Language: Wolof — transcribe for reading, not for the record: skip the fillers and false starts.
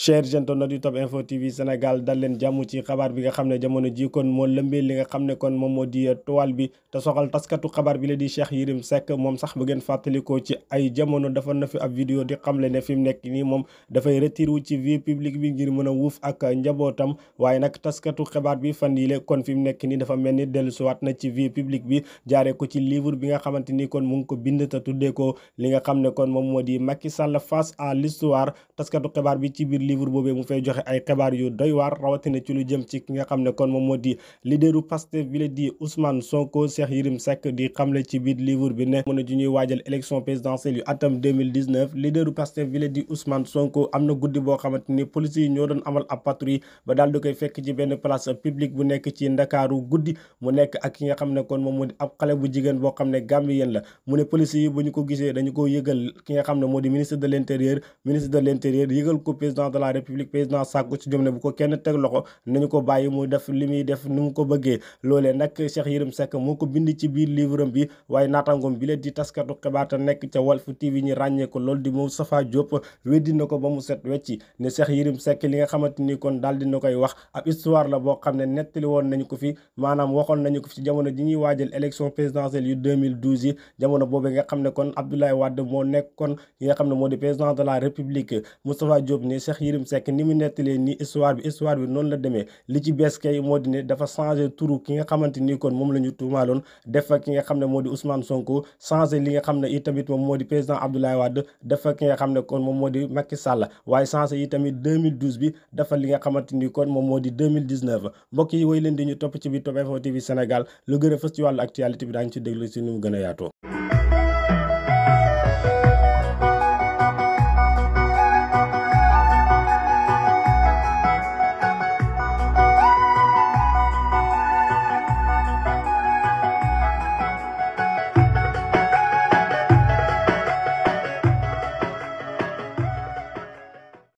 chers internautes yu Top Info TV Sénégal dal leen jàmm ci xabaar bi nga xam ne jamono ji kon moo lëmbee li nga xam ne kon moom moo di toile bi te soxal taskatu xabaar bi la di Cheikh Yérim Seck moom sax bu ngeen fàttalikoo ci ay jamono dafa na fi ab vidéo di xamle ne fi mu nekk nii moom dafay retiré wu ci vie publique bi ngir mën a wuuf ak njabootam waaye nag taskatu xabaar bi fan yii kon fi mu nekk nii dafa mel ni dellusiwaat na ci vie publique bi jaaree ko ci livre bi nga xamante ni kon mu ngi ko bind te tuddee ko li nga xam ne kon moom moo di Macky Sall face à l'histoire taskatu xabaar bi ci biir livre boobee mu fay joxe ay xibaar yu doy waar rawatina ci lu jëm ci ki nga xam ne kon moom moo di leaderu Pastef bi la di Ousmane Sonko. Cheikh Yérim Seck di xamle ci biir livre bi ne mën a ju ñuy waajal élection présidentielle yu atam 2019 leaderu Pastef bi la di Ousmane Sonko am na guddi boo xamante ni police yi ñoo doon amal ab patrouille ba daal di koy fekk ci benn place publique bu nekk ci Ndakaaru guddi mu nekk ak ki nga xam ne kon moom moo di ab xale bu jigéen boo xam ne Gambien la mu ne police yi bu ñu ko gisee dañu ko yëgal ki nga xam ne moo di ministre de l'intérieur yëgal ko président de la république président sàkku ci jom ne bu ko kenn teg loxo nañu ko bàyyi mu def li muy def ni mu ko bëggee loolee nag Cheikh Yérim Seck moo ko bind ci biir livre am bi waaye naataangoom bi leen di taskatu xibaar te nekk ca Walf TV ñi ràññee ko loolu di Moustapha Diop weddi na ko ba mu set wecci ne Cheikh Yérim Seck li nga xamante ni kon daal dina koy wax ab histoire la boo xam ne nettali woon nañu ko fi maanaam waxoon nañu ko fi ci jamono ji ñuy waajal élection présidentielle yu 2012 yi jamono boobu nga xam ne kon Abdoulaye Wade moo nekkoon yi nga xam ne moo di président de la république Moustapha Diop ne Cheikh Yérim Seck ni mu nettalee ni histoire bi noonu la demee li ci bees kay moo di ne dafa changé turu ki nga xamante ni kon moom la ñu tuumaaloon def fa ki nga xam ne moo di Ousmane Sonko changé li nga xam ne itamit moom moo di président Abdoulaye Wade def fa ki nga xam ne kon moom moo di Macky Sall waaye changé itamit 2012 bi dafa li nga xamante ni kon moom moo di 2019 mbokk yi woy leen di ñu topp ci biir Top Info TV Sénégal lu gën a fës ci wàllu actualité bi daañu ci déglu si nu mu gën a yaatoo